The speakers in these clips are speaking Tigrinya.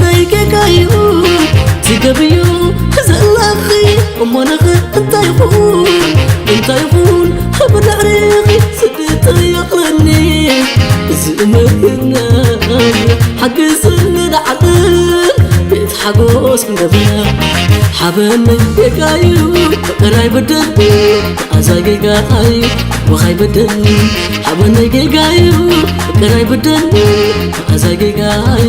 ናይ ጌጋዩ ትገብዩ ዘለኺ እሞ ንኽ እንታይ ይኹን እንታይ ይኹን ብድሕሪኺ ስደት ይቕረኒ እዚ እምህና ሓግዝኒ ንዓለም ቤት ሓጎስ ንገብር ሓበኒ ጌጋዩ ፍቕር ኣይብደል መኣዛ ጌጋዩ ወኻይ ብደል ሓበኒ ጌጋዩ ፍቅር ኣይብደል መኣዛ ጌጋዩ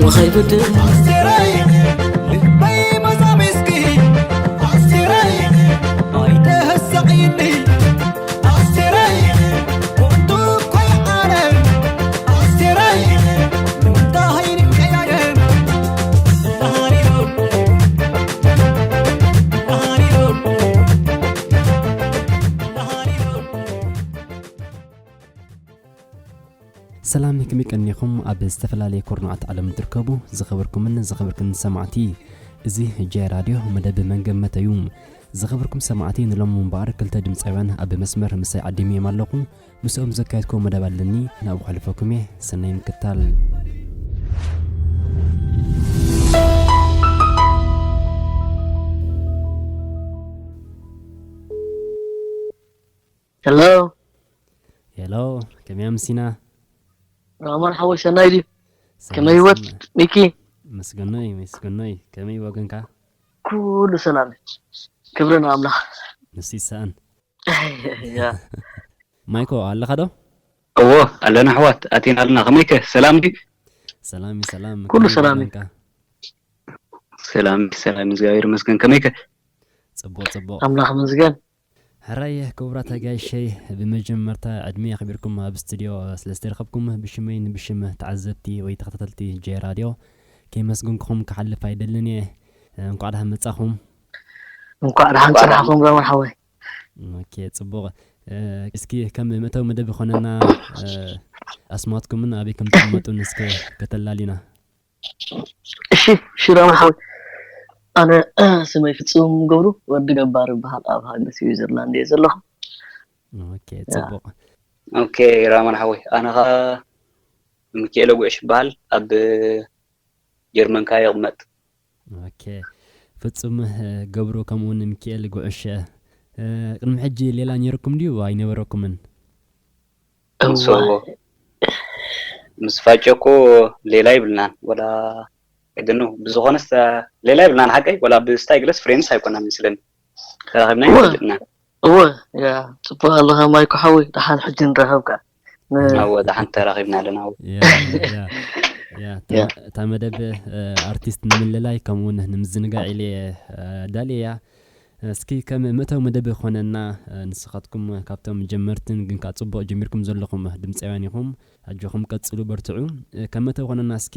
ወኻይ ብደል ኣስቴረይ ልበይ መዛሚስኪ ኣስቴረይ ኣይተህሰቂኒ ኣስቴረይ ኩንቱ ኮይዓነ ኣስቴረይ እንታይ ንቀያየም ሰላም ከመይ ቀኒኹም? ኣብ ዝተፈላለየ ኩርናዓት ዓለም እትርከቡ ዝኸበርኩምን ዝኸበርክን ሰማዕቲ፣ እዚ ጀ ራድዮ መደብ መን ገመተ እዩ። ዝኸበርኩም ሰማዕቲ፣ ንሎሚ እምበኣር ክልተ ድምፃውያን ኣብ መስመር ምሳይ ዓዲመዮም ኣለኹ። ምስኦም ዘካየድክዎ መደብ ኣለኒ፣ ናብኡ ከሕልፈኩም እየ። ሰናይ ምክትታል። ሄሎ ሄሎ፣ ከመይ ኣምሲና? ራማን ሓወይ ሰናይ ድዩ? ከመይ ህይወት ሚኪ? መስገኖይ መስገኖይ፣ ከመይ ወገንካ? ኩሉ ሰላም እዩ። ክብሪ ንኣምላኽ። ንሱ ይሰኣን። ያ ማይኮ ኣለኻ ዶ? እዎ ኣለና ኣሕዋት ኣቲና ኣለና። ከመይከ ሰላም ድዩ? ሰላም እዩ ሰላም። ኩሉ ከመይ ሰላም እዩ። ወገንካ? ሰላም ሰላም እግዚኣብሔር ይመስገን። ከመይከ? ጽቡቕ ጽቡቕ። ኣምላኽ ይመስገን። ሕራይ ክቡራት ኣጋይሸይ፣ ብመጀመርታ ዕድመ ኣኽቢርኩም ኣብ ስቱድዮ ስለ ዝተረኸብኩም ብሽመይን ብሽም ተዓዘብቲ ወይ ተኸታተልቲ ጀ ራድዮ ከየመስገንኩኹም ክሓልፍ ኣይደልን እየ። እንኳዕ ደሓን መጻኹም። እንኳዕ ደሓን ጸናሕኩም ራማን ሓወይ። ኦኬ ጽቡቕ። እስኪ ከም መእተዊ መደብ ይኾነና ኣስማትኩምን ኣበይ ከም ትቕመጡን እስከ ከተላሊና። እሺ እሺ ራማን ሓወይ። ኣነ ስመይ ፍጹም ገብሩ ወዲ ገባር ይበሃል። ኣብ ሃገር ስዊዘርላንድ እየ ዘለኹ። ኦኬ ጽቡቕ። ኦኬ ራማን ሓወይ ኣነ ኸኣ ሚኪኤለ ጉዕሽ ይበሃል ኣብ ጀርመን ከኣ ይቕመጥ። ኦኬ ፍጹም ገብሩ ከምኡ እውን ሚኪኤል ጉዕሽ ቅድሚ ሕጂ ሌላ ነይርኩም ድዩ ኣይነበረኩምን? ምስ ፋጨ እኮ ሌላ ይብልናን ወላ ኣይደኑ ብዝኾነስ ሌላ ይብልናን ሓቀይ ወላ ብስታይ ግለስ ፍሬንድስ ኣይኮናን ምስለኒ ተራኺብና ይፈልጥና እወ ያ ጽቡቅ ኣለኻ ማይኮ ሓወይ ደሓን ሕጂ ንራኸብካ እወ ደሓን ተራኺብና ኣለና እታ መደብ ኣርቲስት ንምልላይ ከምኡውን ንምዝንጋዕ ኢለ ዳልየ እያ እስኪ ከም መእተዊ መደብ ኮነና ንስኻትኩም ካብቶም ጀመርትን ግን ከዓ ፅቡቅ ጀሚርኩም ዘለኹም ድምፃውያን ኢኹም ኣጆኹም ቀፅሉ በርትዑ ከም መእተዊ ኮነና እስኪ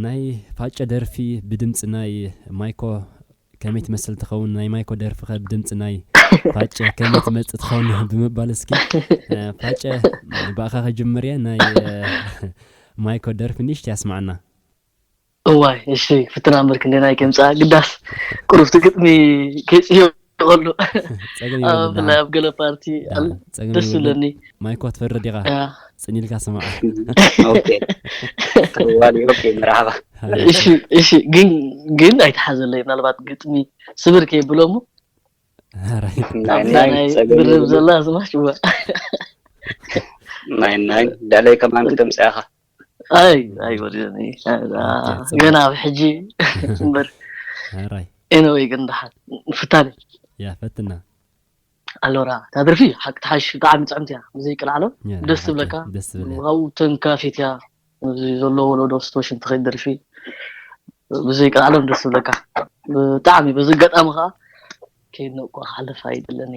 ናይ ፋጨ ደርፊ ብድምፂ ናይ ማይኮ ከመይ ትመስል ትኸውን ናይ ማይኮ ደርፊ ከ ብድምፂ ናይ ፋጨ ከመይ ትመፅእ ትኸውን ብምባል እስኪ ፋጨ ብኣኻ ከጅምር እየ ናይ ማይኮ ደርፊ ንእሽተይ ኣስማዓና እዋይ እሺ ፍትና እምበር ክንደይ ናይ ከምፃ ግዳስ ቁሩብቲ ግጥሚ ከይፅዮ ከሎ ብፍላይ ኣብ ገለ ፓርቲ ደስ ዝብለኒ ማይኮ ትፈርድ ኢኻ ፅን ኢልካ ስማዕ መርሓባ እሺ ግን ግን ኣይተሓዘለይ ምናልባት ግጥሚ ስብር ከየብሎ እሞ ብርብ ዘላ ስማሽ ናይ ናይ ዳለይ ከማን ክተምፅያ ኢኻ ኣይ ኣይ ወዲኒ ገና ኣብ ሕጂ እምበር ራይ ኤነወይ ግን ደሓን ፍታኒ ያ ፈትና ኣሎራ እታ ደርፊ ሓቂ ተሓሽ ብጣዕሚ ፅዕምቲ እያ ብዘይ ቅልዓለም ደስ ትብለካ ደስ ትብል እያ ካብኡ ተንካፊት እያ እዚ ዘሎ ወለዶ ስተሽን ትኸይድ ደርፊ ብዘይ ቅልዓለም ደስ ትብለካ ብጣዕሚ በዚ ኣጋጣሚ ከዓ ከይድነቅኩ ክሓልፍ ኣይደለኒ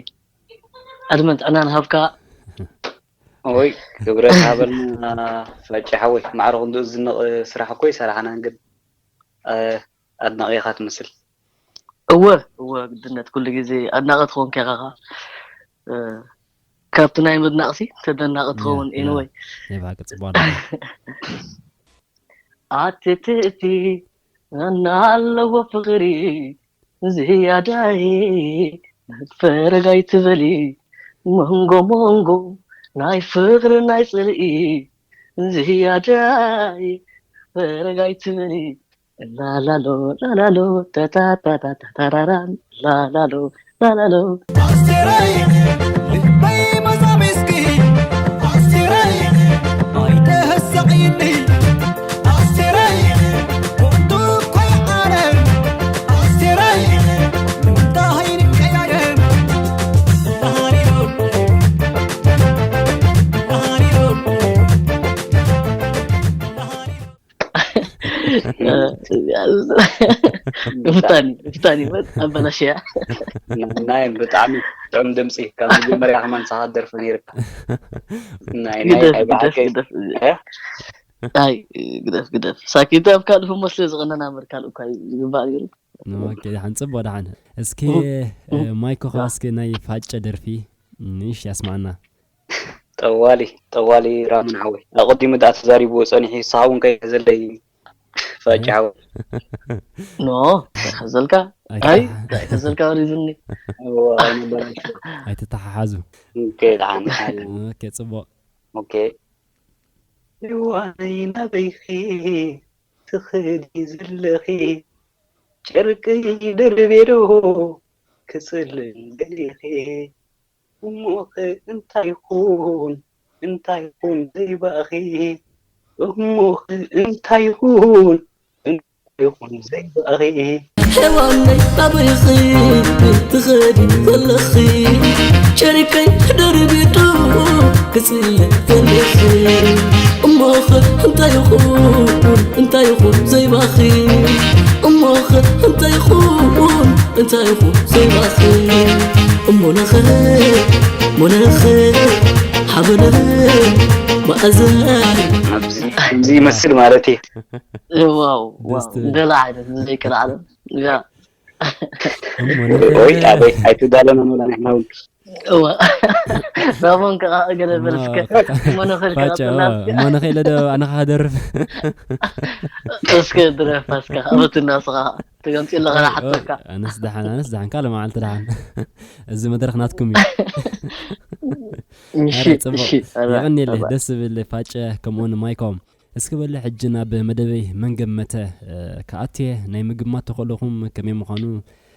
ዕድመን ጥዕናን ሃብካ ወይ ክብረት ሃበልና ፋጭ ሓወይ ማዕረ ክንድኡ ዝንቕ ስራሕ እኮ ይሰራሕናን ግን ኣድናቒኻ ትመስል እወ እወ ግድነት ኩሉ ግዜ ኣድናቒ ትኸውን ከኻ ካብቲ ናይ ምድናቕሲ ተደናቒ ትኸውን ኤኒወይ ናይ ብሓቂ ጽቡቕ ኣትትእቲ እናለዎ ፍቕሪ ዝያዳይ ፈረጋይ ትበሊ መንጎ መንጎ ናይ ፍቕሪ ናይ ጽልኢ ዝያዳይ ፈረጋይ ትበሊ ላላሎ ላላሎ ተታታታታራራን ላላሎ ላላሎ ኣስቴራይ ልበይ መዛሚስኪ ኣስቴራይ ኣይተሰቂኒ ኣስቴራይ ወንዱ ኮይዓረ ኣስቴራይ ምንታይ ንቀያየር ባህሪዮ ባህሪዮ ብታኒ ብታኒ ኣበላሽያ ናይ ብጣዕሚ ጥዑም ድምፂ ካብ መጀመርያ ከማን ንስኻ ትደርፊ ነይርካ ናይ ናይ ግደፍ ናይ ግደፍ ብሓቂ ግደፍ ኣይ ግደፍ ግደፍ ሳኪት ኣብ ካልእ ህሞት ስለ ዝቐነና እምበር ካልእ እኳ እዩ ዝግባእ ነይሩ ኦኬ ደሓን ፅቡቅ ደሓን እስኪ እ፣ ማይኮ ከ እስኪ ናይ ፋጨ ደርፊ ንሽ ያስማዕና ጠዋሊ ጠዋሊ ራምን ሓወይ ኣቐዲሙ ደኣ ተዛሪብዎ ፀኒሑ ንስኻ እውን ከይ ዘለይ ፋጭ ሓወይ ኖ ከዘልካ ኣይ ከዘልካ ወሪዱኒ እዎ ኣይነበረን ኣይተተሓሓዙ ኦኬ ደሓን ኦኬ ፅቡቅ ኦኬ ይዋነይ ናበይኺ ትኸዲ ዘለኺ ጨርቂ ደርቤዶ ክፅልን ደሊኺ እሞኸ እንታይ ይኹን እንታይ ይኹን ዘይባእኺ እሞኸ እንታይ ይኹን እንታይ ይኹን ዘይባእኺ ሔዋነይ ኣበይኺ ትኸዲ ዘለኺ ጨርቀይ ደርቢጡ ክፅለ ዘለኺ እሞኸ እንታይ ይኹን እንታይ ይኹን ዘይባኺ እሞኸ እንታይ ይኹን እንታይ ይኹን ዘይባኺ እሞነኸ ሞነኸ ሓበነ ማእዘን ኣብዚ ከምዚ ይመስል ማለት እዩ ዋው ዋው ደስ ትብል። ገለ ዓይነት ብዘይክል ዓለም ያ እሞ ወይ ኣበይ ኣይትዳለናን ወላ ንሕና እውን እወ ራሞን ከዓ ገለ በል እስከ እሞ ንኽእል ፋጫ ከቐጥልና እሞ ንኽኢለ ዶ ኣነ ከዓ ክደርፍ እስከ ድረፍ እስከ ኣበትና ስኻ ትገምፂ ኣለኻ ሓቶካ ኣነስ ደሓን ኣነስ ደሓን ካልእ መዓልቲ ደሓን እዚ መድረኽ ናትኩም እዩ እሺ ኣረ፣ ጽቡቕ። እሺ ኣረ፣ የቐንየለይ ኣረ። ደስ ዝብል ፋጨ ከምኡውን ማይኮ እስኪ በሉ ሕጂ ናብ መደበይ መን ገመተ እ፣ ክኣትየ ናይ ምግማት ተኽእሎኹም ከመይ ምዃኑ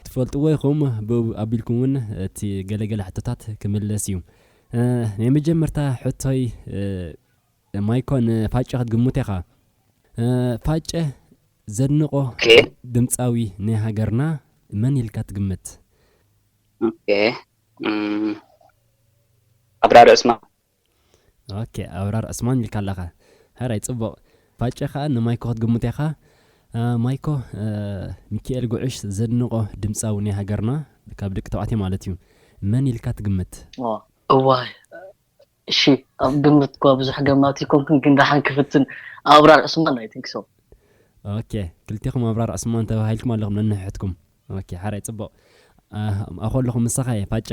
ትፈልጥዎ ኢኹም ብኡ ኣቢልኩም እውን እቲ ገለገለ ሕቶታት ክምለስ እዩ እ፣ ናይ መጀመርታ ሕቶይ እ፣ ማይኮ ንፋጨ ክትግምት ኢኻ እ፣ ፋጨ ዘድንቖ ኦኬ ድምፃዊ ናይ ሃገርና መን ኢልካ ትግምት ኦኬ እም፣ ኣብራር ዕስማን ኦኬ ኣብራር ዕስማን ኢልካ ኣለኻ ሕራይ ፅቡቕ ፋጨ ከዓ ንማይኮ ክትግምት ኢኻ እ፣ ማይኮ እ፣ ሚካኤል ጉዕሽ ዘድንቖ ድምፃዊ ናይ ሃገርና ካብ ደቂ ተባዕትዮ ማለት እዩ መን ኢልካ ትግምት እዋይ እሺ ኣብ ግምት እኳ ብዙሕ ገማት ይኮንኩን ግን ደሓን ክፍትን ኣብራር ዕስማን ኣይ ቲንክ ሶ ኦኬ ክልቴኹም ኣብራር ዕስማን ተባሂልኩም ኣለኹም ነንሕሕትኩም ኦኬ ሓራይ ፅቡቕ ኣኸለኹም ምሳኻ እየ ፋጨ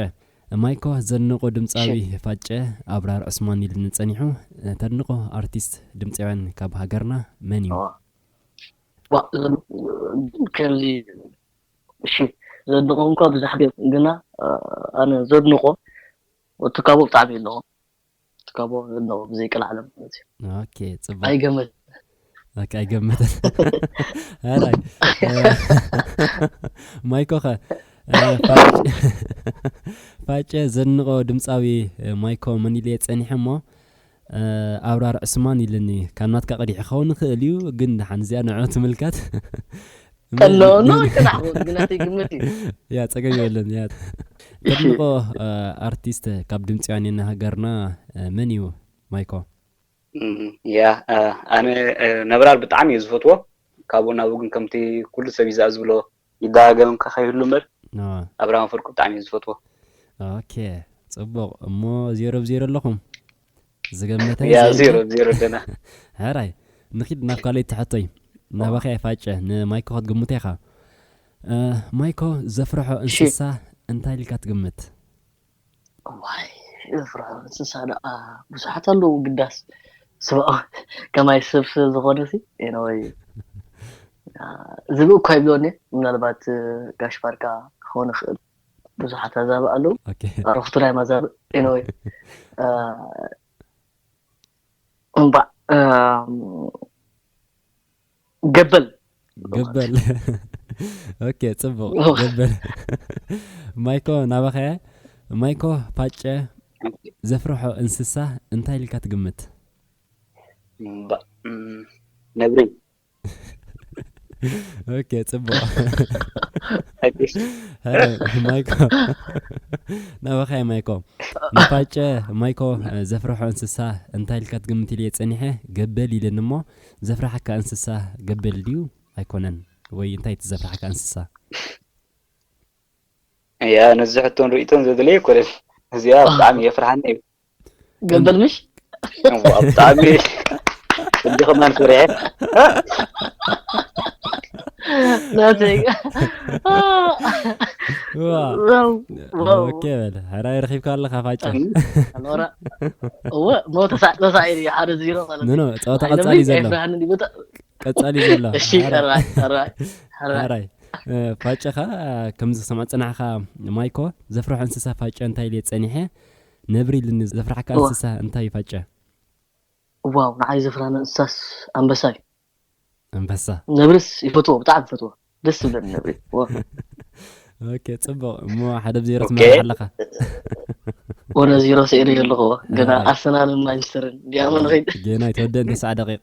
ማይኮ ዘድንቆ ድምፃዊ ፋጨ ኣብራር ዕስማን ኢልኒ ፀኒሑ ተድንቆ ኣርቲስት ድምፃውያን ካብ ሃገርና መን እዩ ከምዚ እሺ ዘድንቆ እንኳ ብዙሕ ገ ግና ኣነ ዘድንቆ ትካቦ ብጣዕሚ ኣለዎ ትካቦ ዘድንቆ ብዘይቀልዓለም ማለት እዩ ኦኬ ፅቡቅ ኣይገመት ኦኬ ኣይገምትን ኣራይ ማይኮ ኸ ፋጨ ዘንቆ ድምፃዊ ማይኮ መን ኢለ ፀኒሐ እሞ ኣብራር ዕስማን ኢልኒ ካብ ናትካ ቀዲሕ ክኸውን ይኽእል እዩ ግን ድሓን እዚኣ ንዑ ትምልከት ከለዎ ኖ ይቀዳሕዎ ግናተይ ግምት እዩ ያ ፀገም የለን ያ ተድንቆ ኣርቲስት ካብ ድምፂዋን የናሃገርና መን እዩ ማይኮ ያ ኣነ ነብራር ብጣዕሚ እየ ዝፈትዎ ካብኡ ናብኡ ግን ከምቲ ኩሉ ሰብ ይዛእ ዝብሎ ይደጋገም ከኸይህሉ እምበር ኣብርሃም ፈርቁ ብጣዕሚ እየ ዝፈትዎ ኦኬ ፅቡቅ እሞ ዜሮ ብዜሮ ኣለኹም ዝገመተ ያ ዜሮ ዜሮ ኣለና ሕራይ ንኪድ ናብ ካልእ ትሕቶይ ናባኸ ፋጨ ንማይኮ ክትግምቶ ኢኻ ማይኮ ዘፍርሖ እንስሳ እንታይ ኢልካ ትግምት ዋይ ዘፍርሖ እንስሳ ደኣ ብዙሓት ኣለዉ ግዳስ ስብኣዊ ከማይ ሰብ ስለ ዝኾነ ሲ ኤነወይ ዝብእ እኳ ይብሎኒ ምናልባት ጋሽ ባርካ ክኸውን ይኽእል ብዙሓት ኣዛብእ ኣለዉ ኦኬ ኣረፍቱ ናይ ማዛብእ ኤነወይ እምባዕ ገበል። ገበል። ኦኬ፣ ጽቡቕ። ገበል። ማይኮ፣ ናባኸ። ማይኮ፣ ፋጨ ዘፍርሖ እንስሳ እንታይ ኢልካ ትግምት? ነብሪ። ኦኬ፣ ጽቡቕ። ሀረ፣ ማይኮ፣ ናባኸ። ማይኮ፣ ንፋጨ፣ ማይኮ ዘፍርሖ እንስሳ እንታይ ኢልካ ትግምት ኢለ ጸኒሐ፣ ገበል ኢለን እሞ፣ ዘፍርሓካ እንስሳ ገበል ድዩ ኣይኮነን? ወይ እንታይ እቲ ዘፍርሓካ እንስሳ? ያ፣ ነዚ ሕቶን ርእይቶን ዘድለየ ኣይኮነን። እዚኣ ብጣዕሚ የፍርሃኒ እዩ። ገበል ምሽ? እዋ፣ ብጣዕሚ እንዲ ከማን ፍርሐ። ናተይ ዋ፣ ዋው፣ ዋው። ኦኬ በል። ሕራይ ረኺብካ ኣለኻ ፋጨ። ኖራ እወ፣ ሞ ተሳ- ተሳኢሉ እዩ፣ ሓደ ዜሮ ማለት ኖ፣ እዩ። ኖ፣ ጸወታ ኣይነብሪ፣ ቀጻሊ ዘሎ። ኣይፍርሃኒ እንዲሁ በጣ- ቀጻሊ ዘሎ። እሺ፣ ሕራይ። ሕራይ፣ ሕራይ፣ ሕራይ። ሕራይ። እ፣ ፋጨኻ፣ ከምዚ ክሰምዖ ዝጸናሕካ ማይኮ፣ ዘፍርሖ እንስሳ ፋጨ እንታይ ኢለ ጸኒሐ፣ ነብሪ ኢልኒ። ዘፍርሓካ እወ። እንስሳ እንታይ እዩ ፋጨ? ዋው፣ ንዓይ ዘፍርሃኒ እንስሳስ ኣንበሳ እዩ። ኣንበሳ። ነብርስ ይፈትዎ፣ ብጣዕሚ ይፈትዎ። ደስ ዝብለኒ ነብሪ። ዋው። ኦኬ፣ ጽቡቕ። እሞ ሓደ ብዜሮ ኦኬ። ትመርሕ ኣለኻ። ወደ ዜሮ ስዒረ ኣለኹ። ገና ኣይ። ኣርሰናልን ማንቸስተርን ዲያማ ንኸይድ። ጌና ይተወደ እንደ ሰዓት ደቂቕ።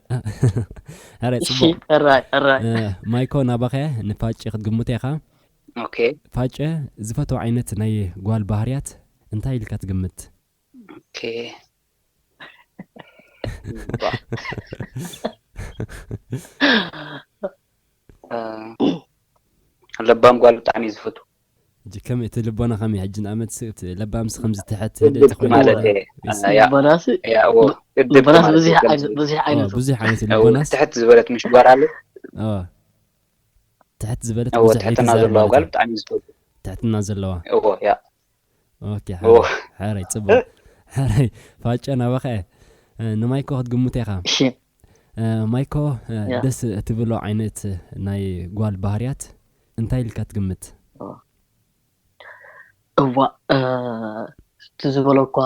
ሕራይ፣ እሺ፣ ጽቡቕ። ሕራይ፣ ሕራይ። እ፣ ማይኮ፣ ናባኸ። ንፋጨ ክትግምቶ ኢኻ። ኦኬ። ፋጨ ዝፈትዎ ዓይነት ናይ ጓል ባህርያት እንታይ ኢልካ ትግምት? ኦኬ። እ፣ ለባም ጓል ብጣዕሚ እዩ ዝፈቱ። ሕጂ ከመይ እቲ ልቦና ከመይ? ሕጂ ንኣብነት ስ-፣ እቲ ለባምስ ከምዚ ትሕት ግድብ ልእቲ ኮይኑ ማለት ይረአ። እየ። ይስ-፣ ያ፣ ልቦናስ ያ፣ እዎ፣ ግድብ ልቦናስ ማለት ብዙሕ እየ። ዓይነት፣ ብዙሕ ኦ፣ ዓይነት። ብዙሕ ዓይነት እዎ፣ ልቦናስ። ትሕት ዝበለት ምሽ ጓል ኣለ። ኦ። ትሕት ዝበለት እዎ፣ ብዙሕ ትሕትና ዘይትዛረብ ዘለዋ ማለት ጓል እዩ። ብጣዕሚ እዩ ዝፈቱ። ትሕትና ዘለዋ። እዎ፣ ያ። ኦኬ፣ እዎ። ሕራይ፣ ሕራይ፣ ጽቡቕ። ሕራይ፣ ፋጨ፣ ናባኸ። እ፣ ንማይኮ ክትግምቶ ኢኻ። እሺ። እ፣ ማይኮ፣ እ፣ ያ። ደስ እትብሎ ዓይነት ናይ ጓል ባህርያት እንታይ ኢልካ ትግምት? እዋ፣ እ፣ እቲ ዝበሎ እኳ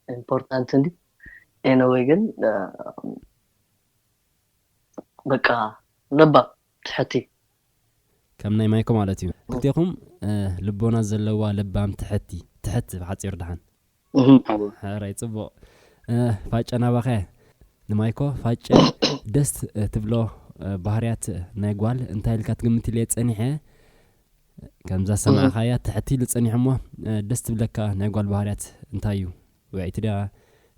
ኢምፖርታንት እንዲ። ኤነወይ ግን፣ እ፣ በቃ ለባም ትሕቲ። ከም ናይ ማይኮ ማለት እዩ። ክልቴኹም፣ እ፣ ልቦና ዘለዋ ለባም ትሕቲ፣ ትሕቲ ብሓጺር ደሓን። እህም። እዎ። ሕራይ፣ ጽቡቕ። እ፣ ፋጨ፣ ናባኸ። ንማይኮ፣ ፋጨ ደስ፣ እ፣ ትብሎ፣ እ፣ ባህርያት ናይ ጓል እንታይ ኢልካ ትግምት ኢለ ጸኒሐ። ከምዛ ሰማዕኻያ ትሕቲ ኢሉ ጸኒሑ እሞ፣ እ፣ ደስ ትብለካ ናይ ጓል ባህርያት እንታይ እዩ? ውዕይቲ ድያ?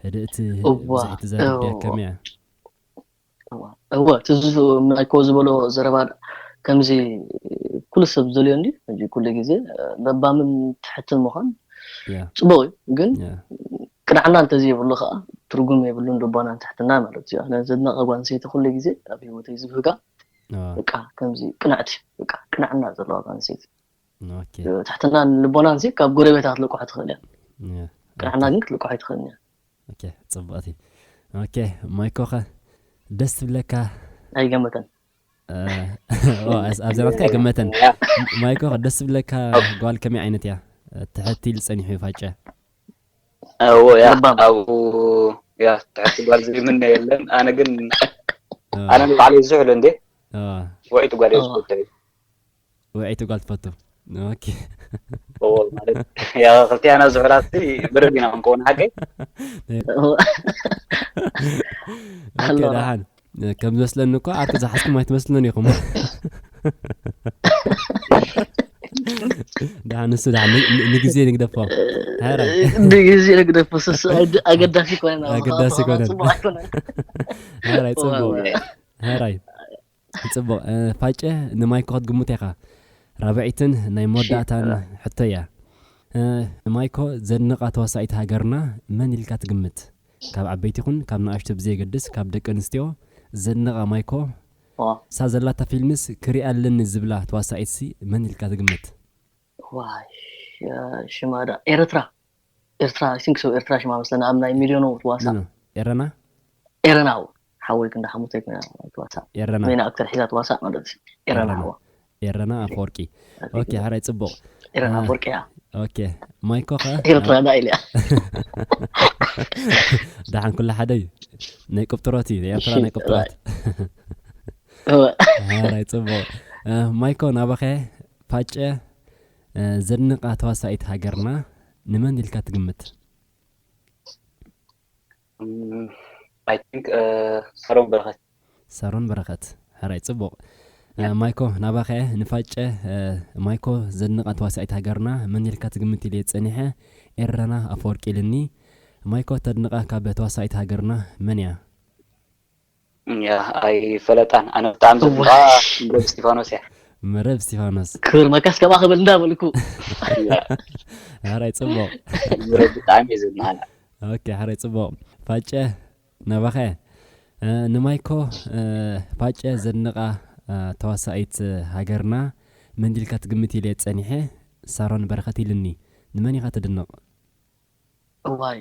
ህድእቲ፣ እዋ፣ ብዙሕ ትዛረብ ድያ? እዋ። ከመይ እያ? እዋ፣ እዋ፣ ትዝ-፣ ማይኮ ዝበሎ ዘረባ ከምዚ ኩሉ ሰብ ዘልዮ እንዲ፣ ሕጂ ኩሉ ግዜ፣ እ፣ ለባምን ትሕትን ምዃን ያ፣ ጽቡቕ እዩ፣ ግን ያ። ቅንዕና እንተዘይብሉ ከዓ ትርጉም የብሉን ልቦናን ትሕትና ማለት እዩ። ኣነ ዘድነቐ ጓል ኣንስተይቲ ኩሉ ግዜ ኣብ ህይወተይ ዝብህጋ አ፣ በቃ ከምዚ ቅንዕቲ፣ በቃ ቅንዕና ዘለዋ ጓል ኣንስተይቲ። ኦኬ። ትሕትናን ልቦናን ሲ ካብ ጎረቤታ ክትልቅሖ ትኽእል እያ። ያ፣ ቅንዕና ኦኬ። ግን ክትልቅሖ ኣይትኽእልን እያ። ኦኬ፣ ጽቡቕቲ። ኦኬ፣ ማይኮ ኸ ደስ ትብለካ? ኣይገመተን። እ፣ ኦ፣ ኣስ-፣ ኣብዛ ናትካ ኣይገመተን። ያ። ማይኮ ኸ ደስ ትብለካ ጓል ከመይ ዓይነት እያ? ትሕት ኢሉ ጸኒሑ ፋጨ። እዎ፣ ያ፣ ለባም። ኣብኡ፣ ያ፣ ትሕቲ ጓል ዘይምነ የለን። ኣነ ግን፣ አ፣ ኣነ ንባዕለይ ዝሕሉ እንዴ፣ አ፣ ውዕይቲ ጓል እየ አ። ዝፈቱ። ውዕይቲ ጓል ትፈቱ። ኦኬ። እዎ፣ ማለት፣ ያ፣ ክልቲኣና ዝሑላት ሲ ብርድ ኢና ክንከውን ሓቀይ። ኦኬ፣ ኣለዋ። ደሓን። ከም ዝመስለኒ እኮ ኣርት ዝሓዝኩም ኣይትመስሉን ኢኹም። ደሓን፣ ንሱ ደሓን፣ ን-፣ ን-፣ ንግዜ ንግደፎ። ሕራይ። ንግዜ ንግደፎ፣ ስስ-፣ ኣይድ-፣ ኣገዳሲ ኮነ። ኣገዳሲ ኮነ። ጽቡቕ ኣይኮነን። ሕራይ፣ ጽቡቕ። ዋው። ሕራይ። ጽቡቕ። እ፣ ፋጨ ንማይኮ ክትግምቶ ኢኻ። ራብዐይትን ናይ መወዳእታን ሕቶ እያ። እ፣ ማይኮ ዘድንቓ ተዋሳኢት ሃገርና መን ኢልካ ትግምት? ካብ ዓበይቲ ይኹን ካብ ንኣሽቱ ብዘየገድስ፣ ካብ ደቂ ኣንስትዮ ዘድንቓ ማይኮ፣ ዋ። እሳ ዘላታ ፊልምስ ክሪኣ ኣለኒ ዝብላ ተዋሳኢትሲ መን ኢልካ ትግምት? ዋይ፣ እ፣ ሽማ ዳ-፣ ኤርትራ። ኤርትራ፣ I think so፣ ኤርትራ ሽማ መስለኒ፣ ኣብ ናይ ሚልዮኖ ትዋሳእ። ኖ፣ ኖ፣ ኤረና? ኤረና፣ ሓወይ ክንዲ ሓሙተይ ኮይና ትዋሳእ። ኤረና። ሜን ኣክተር ሒዛ ትዋሳእ ማለት እዩ። ኤረና፣ ኤረና። ሓዋ። ኤረና ኣፈወርቂ። ኦኬ፣ ሕራይ፣ ጽቡቕ። ኤረና እ፣ ኣፈወርቂ እያ። ኦኬ። ማይኮ ኸ? ኤርትራ ዳ ኢልያ። ደሓን፣ ኩሉ ሓደ እዩ። ናይ ቅብጥሮት እዩ፣ ኤርትራ እሺ፣ ናይ ቅብጥሮት። እወ። ሓራይ ጽቡቕ። እ፣ ማይኮ ናባኸ ፋጨ፣ እ፣ ዘድንቓ ተዋሳኢት ሃገርና ንመን ኢልካ ትግምት? እም፣ I think፣ እ፣ ሳሮን በረኸት። ሳሮን በረኸት። ሓራይ ጽቡቕ። እ፣ ያ። ማይኮ ናባኸ ንፋጨ፣ እ፣ ማይኮ ዘድንቓ ተዋሳኢት ሃገርና መን ኢልካ ትግምት ኢለ ጸኒሐ፣ ኤረና ኣፈወርቂ ኢልኒ። ማይኮ ተድንቓ ካብ ተዋሳኢት ሃገርና መን እያ? ያ፣ ኣይፈለጣን። ኣነ ብጣዕሚ እዋይ። ዘድንቓ መረብ እስቲፋኖስ እያ። መረብ እስቲፋኖስ። ክብር መካስ ከማ ክብል እንዳበልኩ። ያ። ሓራይ ጽቡቕ። መረብ ብጣዕሚ እየ ዘድንቓ። ኦኬ፣ ሓራይ ጽቡቕ። ፋጨ ናባኸ። እ፣ ንማይኮ፣ እ፣ ፋጨ ዘድንቓ፣ እ፣ ተዋሳኢት ሃገርና መን ኢልካ ትግምት ኢለ ጸኒሐ፣ ሳሮን በረኸት ኢልኒ። ንመን ኢኻ ትድንቕ? እዋይ፣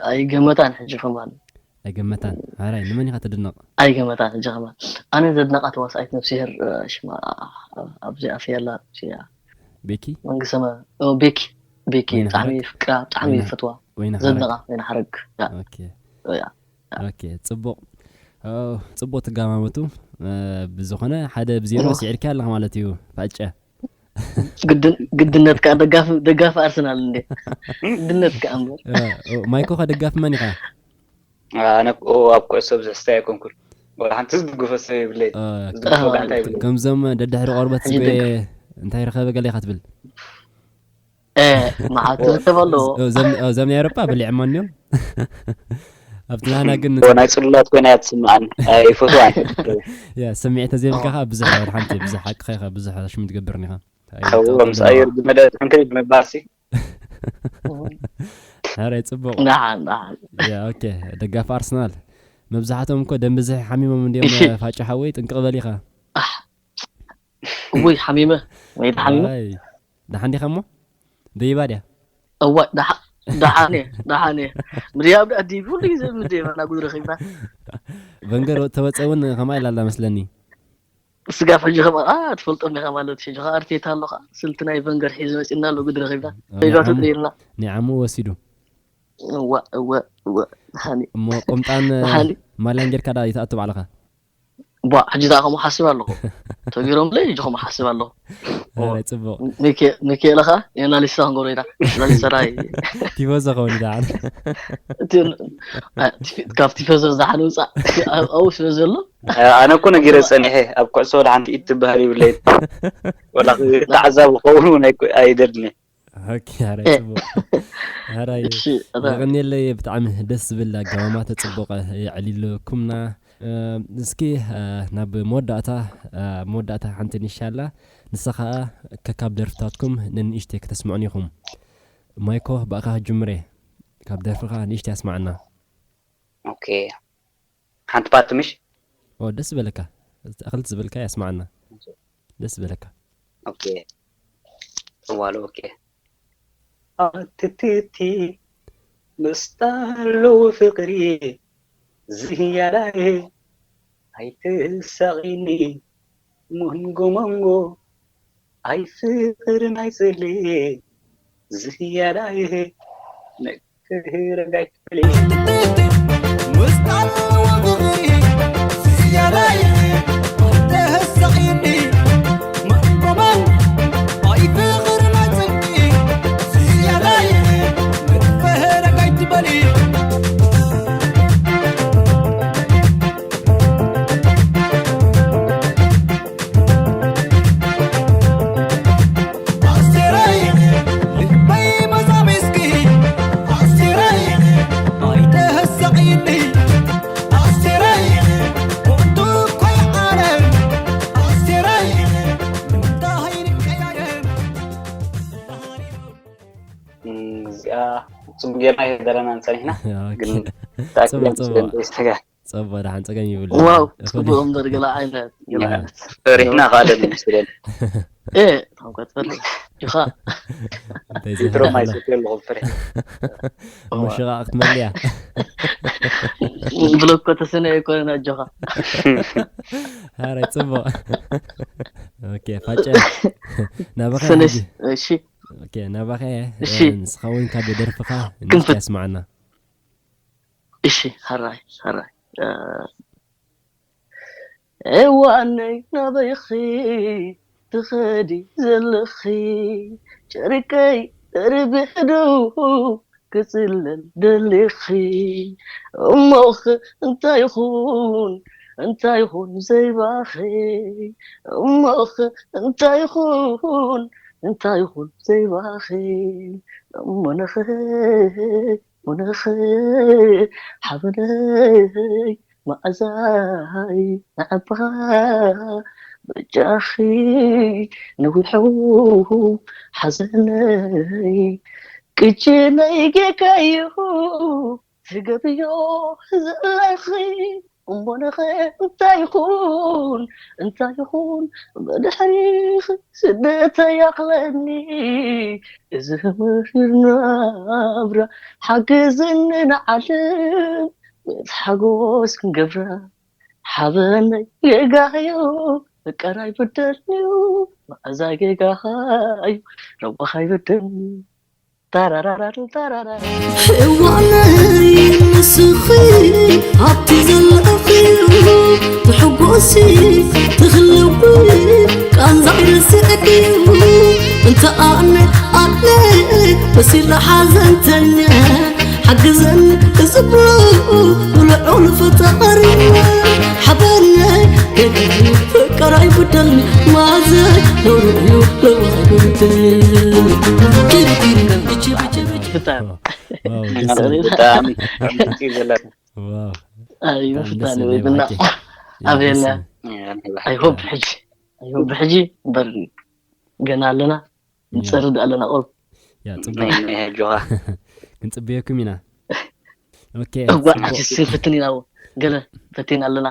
ኣይገመታን ሕጂ ከማን። ኣይገመታን። ሓራይ፣ ንመን ኢኻ ትድንቕ? ኣይገመታን ሕጂ ከማን። ኣነ ዘድንቓ ተዋሳኢት ነፍስሄር፣ እ፣ ሽማ ኣብዚ ኣፍያ ኣላ፣ እዚኣ ቤኪ? መንግሰመ-፣ ኦ፣ ቤኪ፣ ቤኪ፣ ወይኒ ብጣዕሚ ሓረግ? ፍቅራ፣ ብጣዕሚ ወይኒ፣ ይፈትዋ። ወይኒ ሓረግ? ዘድንቓ፣ ወይኒ ሓረግ። ያ። ኦኬ። ያ። ኦኬ፣ ጽቡቕ። ኦ፣ ጽቡቕ ትጋማመቱ። እ፣ ብዝኾነ ሓደ ብ ዜሮ እህ። ስዒርካ ኣለኻ ማለት እዩ፣ ፋጨ። ግድን-፣ ግድነት ከኣ ደጋፊ፣ ደጋፊ ኣርሰናል እንዴ? ግድነት ከኣ እምበር። እ፣ ኦ፣ ማይኮ ከ ደጋፊ መን ኢኻ? ኣነ እኮ ኣብ ኩዕሶ ብዙሕ ስታይ ኣይኮንኩን። ወላ ሓንቲ ዝድግፎ ሰብ የብለይ። እ፣ ዝድግፎ እ፣ ጋንታ የብለይ። ከምዞም ደድሕሪ ቆርበት ሕጂ ስገ-፣ ደግ- እንታይ ረኸበ ገለ ኢኻ ትብል? እ፣ መዓት ኦ፣ ዝህብ ኣለዎ። ኦ፣ ዘም-፣ ኦ፣ ዘም ናይ ኣውሮጳ በሊዖማ እንድዮም። ኣብቲ ናህና ግን ኦ፣ ናይ ጽሉላት ኮይና እያ ትስምዓኒ። ኣይፈትዋን። ያ፣ ስምዒት ተዘይብልካ ኦ። ከኣ ብዙሕ ወላ ሓንቲ ብዙሕ ሓቅኻ ኢኻ፣ ብዙሕ ሽም ትገብር ኢኻ። ኣይ፣ እዎ፣ ምስ ኣየር ዝመደ ሕንክሊል ምባልሲ። ሓራይ ጽቡቕ። ደሓን፣ ደሓን። ያ፣ ኦኬ። ደጋፊ ኣርሰናል። መብዛሕትኦም እኮ ደም ብዝሒ ሓሚሞም እንድዮም፣ እሺ። ፋጨ ሓወይ፣ ጥንቅቕ በል ኢኻ። ኣሕ። እውይ፣ ሓሚመ። ወይ ሓሚመ። ኣይ፣ ደሓን ዲኻ እሞ? ደይባ ድያ? እዋይ፣ ደሓ-፣ ደሓን እየ፣ ደሓን እየ። ምድያብ ደኣ ድዩ? ኩሉ ግዜ ምድያብ ኣላ ጉድ ረኺብና። ቨንገር ተወጸ እውን ከምኣ ኢላ ኣላ መስለኒ። ስጋብ ሕጂ ከም፣ ኣ፣ ትፈልጦም ኢኻ ማለት እዩ። ሕጂ ኸኣ ኣርቴታ ኣሎ ኸኣ፣ ስልቲ ናይ ቨንገር ሒዙ መጺእና ኣሎ፣ ግዲ ረኺብና። ኦ፣ ሌላ ንዓሙ፣ ተጥሪልና። ንዓሙ ወሲዱ። እወ፣ እወ፣ እወ። ሃኒ። እሞ ቁምጣን፣ ሃኒ። ማልያን ጌርካ ደኣ ይትኣቱ ባዕልኻ? ቧ፣ ሕጂ ደኣ ከምኡ ሓስብ ኣለኹ። ተገይሮምለይ፣ ሕጂ ከምኡ ሓስብ ኣለኹ። ኧረ፣ እወ። ጽቡቕ። ሚኬ-፣ ሚካኤል ኸኣ፣ የናሊስታ ክንገብሮ ኢና። ናሊስታ ራይ። ቲፎዞ ኸውን ደኣ። እቲ፣ ኣ፣ ቲ-፣ ካብ ቲፎዞ ዝደሓን ውጻእ። ኣብ-፣ ኣብኡ ስለ ዘሎ፣ ኣነ እኮ ነጊረ ጸኒሐ፣ ኣብ ኩዕሶ ወላ ሓንቲ ኢድ ትበሃል ይብለይን። ወላ ተዓዛቢ ክኸውን እውን ኣይኮ-፣ ኣይደልን እየ። ኦኬ፣ ኣረ፣ እ። ጽቡቕ። ኣረ፣ እሺ፣ ኣታ። የቐንየለይ፣ ብጣዕሚ ደስ ዝብል ኣገማምታ፣ ጽቡቕ የዕሊልኩምና። እ፣ እስኪ፣ እ፣ ናብ መወዳእታ፣ እ፣ መወዳእታ ሓንቲ ንሻላ፣ ንሳ ኸኣ ከካብ ደርፍታትኩም ነንእሽተይ ከተስምዑን ኢኹም። ማይኮ፣ ብኣኻ ክጅምር እየ። ካብ ደርፍኻ ንእሽተይ ኣስማዓና። ኦኬ። ሓንቲ ፓርት ምሽ? ኦ፣ ደስ ዝበለካ። እቲ ኣኽልቲ ዝበልካ የስማዓና። ደስ ዝበለካ። ኦኬ። ዋሎ፣ ኦኬ። ኣትትቲ፣ ምስታ ኣለዎ ፍቕሪ ዝያዳይ ኣይትሳቒኒ፣ መንጎ መንጎ ኣይ ፍቕርን ኣይ ጽልኢ ዝያዳይ ክህረግ ኣይትበሊ። እዚኣ ጽቡቅ ጌርና ኣይደረናን ጸኒሕና፣ ኦኬ። ግን ተኣኪብና ጽቡቅ፣ ጽቡቅ። ጽቡቅ፣ ደሓን ጸገም ይብሉ። ዋው፣ እኹል እዩ። ጽቡቅ እምበር ገለ ዓይነት፣ ገለ ያ። ዓይነት። ፈሪሕና ከኣ ደሊ መስለን። እ፣ ታንኳ ትፈርሕ። ጆኻ። እንታይ ሊትሮ ማይ ዝፈርሕ? ሰትየ ኣለኹ፣ ፈሪሕ። እሞ ሽቓቕ ክትመልያ? ብሎኮ ተሰነየ ኣይኮነን ኣጆኻ። ሓራይ ጽቡቕ። ኦኬ፣ ፋጨ። ናባኸ ሰነሽ፣ ሕጂ? እሺ። ኦኬ፣ ናባኸ፣ እሺ። እ፣ ንስኻ እውን ካብ ደርፍኻ ክንፍት። ንእሽተይ ኣስማዓና። እሺ፣ ሕራይ፣ ሕራይ። እ፣ እዋነይ ናበይኺ ትኸዲ ዘለኺ? ጨርቀይ ደርቢሕዶ ክጽለል ደሊኺ? እሞኽ እንታይ ይኹን እንታይ ይኹን ዘይባኺ? እሞኽ እንታይ ይኹን እንታይ ይኹን ዘይባኺ? እሞነኸ እሞነኸ ሓበነይ መዓዛይ ንዓባ በጃኺ ነዊሑ ሓዘነይ ቅጭነይ ጌጋዩ ትገብዮ ዘለኺ እሞነኸ እንታይ ይኹን እንታይ ይኹን ብድሕሪኺ ስደተይ ኣኽለኒ እዚ ህምር ናብራ ሓግዝኒ ንዓለም በቲ ሓጎስ ክንገብራ ሓበነይ ጌጋዩ ፍቅር ኣይበደልንዩ መዓዛ ጌጋኻዩ ረባኻ ኣይበደልንዩ ታራራራሩ ታራራ እዋነይ ንስኺ ኣብቲ ዘለኺ ትሕጎሲ ትኽልዊ ቃንዛ ይርስዕ ድዩ እንተ ኣነ ኣነ መሲለ ሓዘንተኛ ሓግዘኒ እዝብሎ ብልዑል ፈጣሪ ሓበነይ ገገ ፍቅር ኣይጉደልኒ ማዘ ነውሩ እዩ ለዋይ ጉድል ኪሪ ኪሪ ኪሪ ኪሪ ኪሪ ፍታን ዋው፣ ደስ ዝብል። ብጣዕሚ ሓንቲ ዘለና ዋው፣ ኣዩ ብጣዕሚ ደስ ፍታን ዝብል ይበልና ባኬ። ያ፣ ኣበየና ደስ ዝብል። ናይ ባሓቂ ኣይሆብ ሕጂ ኣይሆብ ሕጂ እምበር ገና ኣለና ያ፣ ንጸርድ ኣለና ቁርብ ያ፣ ጽቡቅ። ናይ ናይ ኣጆኻ ክንጽበየኩም ኢና። ኦኬ፣ እዋዕ ጽቡቅ። ሕጂ ፈትን ኢና እውን ገለ ፈቴን ኣለና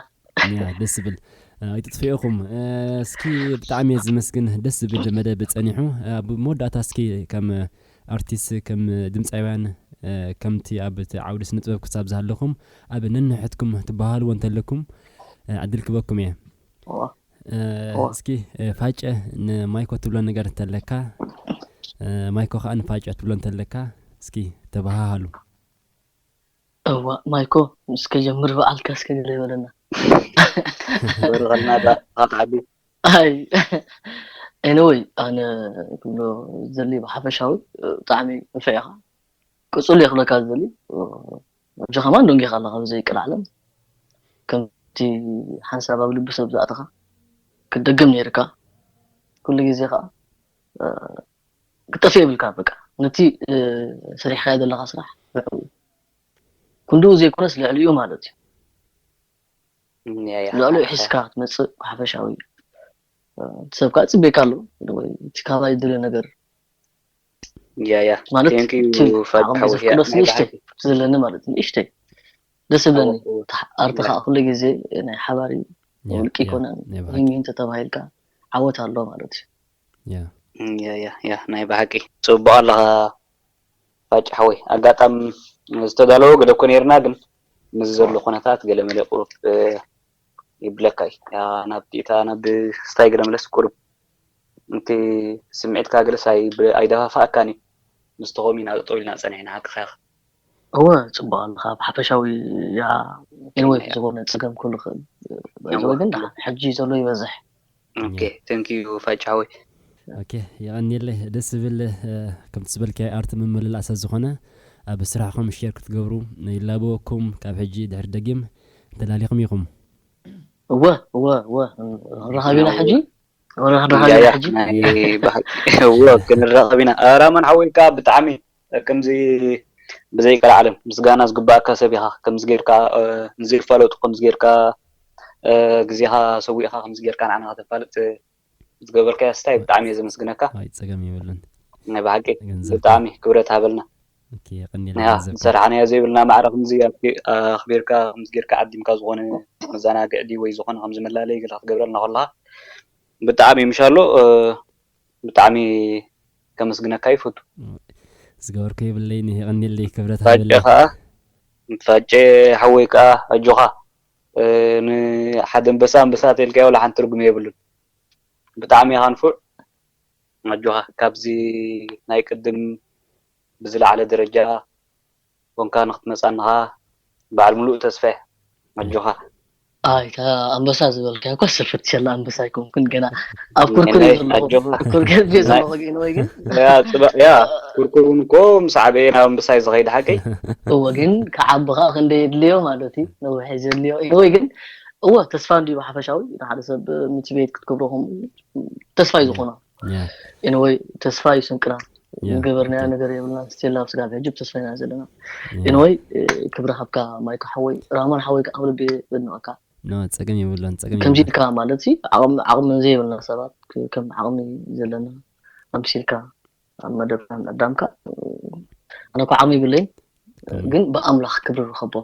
ያ፣ ደስ ዝብል። እ፣ ኣይትጥፍኡ ኢኹም። እ፣ እስኪ ብጣዕሚ እየ ዝመስግን። ደስ ዝብል መደብ ጸኒሑ። እ፣ ኣብ መወዳእታ እስኪ ከም ኣርቲስት፣ ከም ድምጻውያን፣ እ፣ ከምቲ ኣብ እቲ ዓውዲ ስነ ጥበብ ክሳብ ዝሃለኹም ኣብ ነንሕድኩም ትበሃልዎ እንተለኩም፣ እ፣ ዕድል ክበኩም እየ። እዋ፣ እ፣ እዋ። እስኪ፣ እ፣ ፋጨ ንማይኮ ትብሎ ነገር እንተለካ፣ እ፣ ማይኮ ከኣ ንፋጨ ትብሎ እንተለካ፣ እስኪ ተበሃሃሉ። እዋ ማይኮ ምስ ከጀምር በዓልካ እስከ ገለ ይበለና በርኸልና ዳ ካትዓቢ ኣይ ኤኒወይ ኣነ ክብሎ ዘሊ ብሓፈሻዊ ብጣዕሚ ንፍዕ ኢኻ ቅፅሉ እየ ክብለካ ዝደሊ ኣጆኻ ማን ደንጊኻ ኣለኻ ብዘይ ቅልዓለም ከምቲ ሓንሳብ ኣብ ልቢ ሰብ ዝኣተኻ ክትደግም ነይርካ ኩሉ ግዜ ከዓ ክጠፍእ የብልካ በቃ ነቲ ሰሪሕካዮ ዘለካ ስራሕ ንዕኡ ክንድኡ ዘይኮነስ ልዕሊኡ ማለት እዩ ልዕሊኡ ሒዝካ ክትመፅእ ሓፈሻዊ ሰብ ከዓ ፅቤካ ኣሎ ወይ እቲ ካባይ ዝደልዮ ነገር ያ ያ ማለት thank you እቲ ፋድ ዓቕሚ ሓወይ ያ ዘፍቅዶስ ናይ ንእሽተይ ብሓቂ ዘለኒ ማለት እዩ ንእሽተይ ደስ ዝብለኒ ኣዎ፣ ኣርት ከዓ ኩሉ ግዜ ናይ ሓባር እዩ ያ፣ ውልቂ ያ፣ ይኮነን ናይ ብሓቂ። ይህን ተተባሂልካ ዓወት ኣሎ ማለት እዩ ያ። ያ ያ ያ ናይ ብሓቂ ጽቡቅ ኣለኻ ፋጭ ሓወይ ኣጋጣም ዝተዳለወ ገለ እኮ ነይርና ግን ምስ ዘሎ ኩነታት ገለ መለ ቁሩብ እ፣ ይብለካ እዩ ያ ናብ ዲታ ናብ ስታይ ገለ መለስ ቁሩብ እቲ ስምዒትካ ገለስ ኣይ- ኣይደፋፍኣካን እዩ ምስቲ ከምኡ ኢና ጠጠው ኢልና ጸኒሕና ሓቅኻ ኢኻ እወ ፅቡቅ ኣለካ ብሓፈሻዊ ያ ኤንወይ ዝኾነ ፀገም ክህሉ ይኽእል ባይዘወይ ግን ደሓን ሕጂ ዘሎ ይበዝሕ ኦኬ thank you ፋጭ ሓወይ ኦኬ የቐንየለይ ደስ ዝብል እ፣ ከምቲ ዝበልካዮ ኣርት ምምልላእ ስለ ዝኾነ ኣብ ስራሕኹም ሼር ክትገብሩ ይላበወኩም ካብ ሕጂ ድሕሪ ደጊም እንተላሊኹም ኢኹም እወ እወ እወ ረኻቢና ሕጂ ረኻቢና ያያ ሕጂ ናይ ባህል እወ ክንራኸብ ኢና ራማን ሓወይ ከዓ ብጣዕሚ ከምዚ ብዘይቀልዓለም ምስጋና ዝግባእካ ሰብ ኢኻ ከምዚ ጌርካ እ፣ ንዘይፋለጡ ከምዚ ጌርካ እ፣ ግዜኻ ሰዊእኻ ከምዚ ጌርካ ንዓና ከተፋልጥ ዝገበርካዮ ስታይ ብጣዕሚ እየ ዘመስግነካ ኣይ ፀገም የብሉን ናይ ብሓቂ ገንዘብ ብጣዕሚ ክብረት ሃበልና ኦኬ የቐንየልና ያ ገንዘብ ዝሰራሕናዮ ዘይብልና ማዕረ ከምዚ ኣብቲ ኣኽቢርካ ከምዚ ጌርካ ዓዲምካ ዝኾነ መዘናግዕዲ ወይ ዝኾነ ከምዚ መላለይ ገለ ክትገብረልና ከለኻ ብጣዕሚ ምሻሎ እ፣ ብጣዕሚ ከመስግነካ ይፈቱ ዝገበርኩ የብለይን የቐንየለይ ክብረት ፋጨ ሃበለይ ከዓ ፋጨ ሓወይ ከዓ ኣጆኻ እ፣ ንሓደ ኣንበሳ ኣንበሳ ተልካዮ ወላ ሓንቲ ትርጉም የብሉን ብጣዕሚ ኢኻ ንፉዕ ኣጆኻ ካብዚ ናይ ቅድም ብዝለዓለ ደረጃ ኮንካ ንክትመፃና ከዓ በዓል ሙሉእ ተስፋ እየ ኣጆኻ ኣይ፣ እታ ኣንበሳ ዝበልካያ እኳ ሰፈትሸላ ኣንበሳ ኣይኮንኩን፣ ገና ኣብ ኩርኩር እየ ዘለኹ። ኩርኩር ገብ እየ ዘለኹ ግን ወይ ግን ያ ኩርኩር እውን እኮ ምስ ዓበየ ናብ ኣንበሳ እዩ ዝኸይድ ሓቀይ። እወ ግን ክዓቢ ከዓ ክንደ የድልዮ ማለት እዩ፣ ነዊሕ እዩ ዘድልዮ። ወይ ግን እወ ተስፋ እንዲዩ ሓፈሻዊ ንሓደ ሰብ ምትቤት ክትገብረኹም ተስፋ እዩ ዝኾና። ኤንወይ ተስፋ እዩ ስንቅና። ገበርናዮ ነገር የብልና፣ ስቲል ኣብ ስጋብ ሕጂ ብተስፋ ኢና ዘለና። ኤንወይ ክብሪ ሃብካ ማይክ ሓወይ፣ ራማን ሓወይ ከዓ ኣብ ልቢ የድንቐካ። ኖ ጸገም የብሎን ጸገም ከምዚ የብሎን። ኢልካ ማለት ሲ ዓቕሚ ዓቕሚ ዘይብልና ሰባት ክ- ከም ዓቕሚ ዘለና ኣምሲልካ ኣብ መደብካ ምዕዳምካ ኣነ እኮ ዓቕሚ ይብለይን፣ ግን ብኣምላኽ ክብሪ ርኸቦ።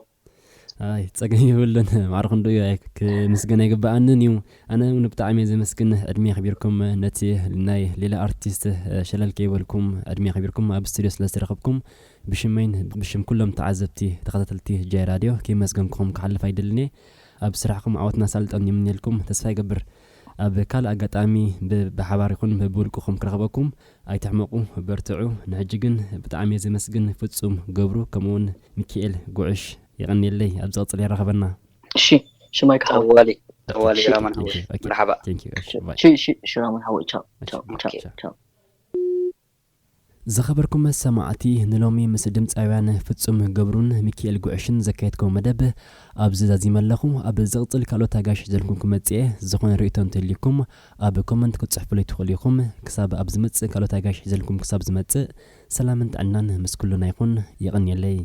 ኣይ ጸገም የብሉን። ማዕረ ክንዱ እዩ። ኣይ ክምስገን ኣይግበኣንን እዩ። ኣነ እውን ብጣዕሚ እየ ዘመስግን። ዕድሜ ኣኽቢርኩም ነቲ ናይ ሌላ ኣርቲስት ሸለል ከይበልኩም ዕድሜ ኣኽቢርኩም ኣብ ስቱድዮ ስለ ዝተረኸብኩም ብሽመይን ብሽም ኩሎም ተዓዘብቲ ተኸታተልቲ ጃይ ራድዮ ከየመስገንኩኹም ክሓልፍ ኣይደልን እየ። ኣብ ስራሕኩም ዓወትና ሳልጠን ይምንየልኩም። ተስፋ ይገብር ኣብ ካልእ ኣጋጣሚ ብ- ብሓባር ይኹን ብውልቅኹም ክረኽበኩም። ኣይትሕመቑ፣ በርትዑ። ንሕጂ ግን ብጣዕሚ እየ ዘመስግን ፍጹም ገብሩ ከምኡውን ሚኪኤል ጉዕሽ። የቐንየለይ። ኣብ ዝቕጽል የራኸበና። እሺ ሽማይ ክሓወ ጠዋሊ ጠዋሊ ራማን ሓወይ Okay, okay. መርሓባ። Thank you. እሺ፣ bye. ሽራሙን ሓወ ቻው ቻው ቻው ቻው። ዝኸበርኩም ሰማዕቲ፣ ንሎሚ ምስ ድምፃውያን ፍጹም ገብሩን ሚኪኤል ጉዕሽን ዘካየድከዎ መደብ ኣብዚ ዛዚመ ኣለኹ። ኣብ ዝቕጽል ካልኦት ኣጋሽ ሒዘልኩም ክመጽእ እየ። ዝኾነ ርእይቶ እንተልዩኩም ኣብ ኮመንት ክትጽሕፉለይ ትኽእሉ ኢኹም። ክሳብ ኣብ ዝመጽእ ካልኦት ኣጋሽ ሒዘልኩም ክሳብ ዝመጽእ ሰላምን ጥዕናን ምስ ኩሉና ይኹን። የቐንየለይ።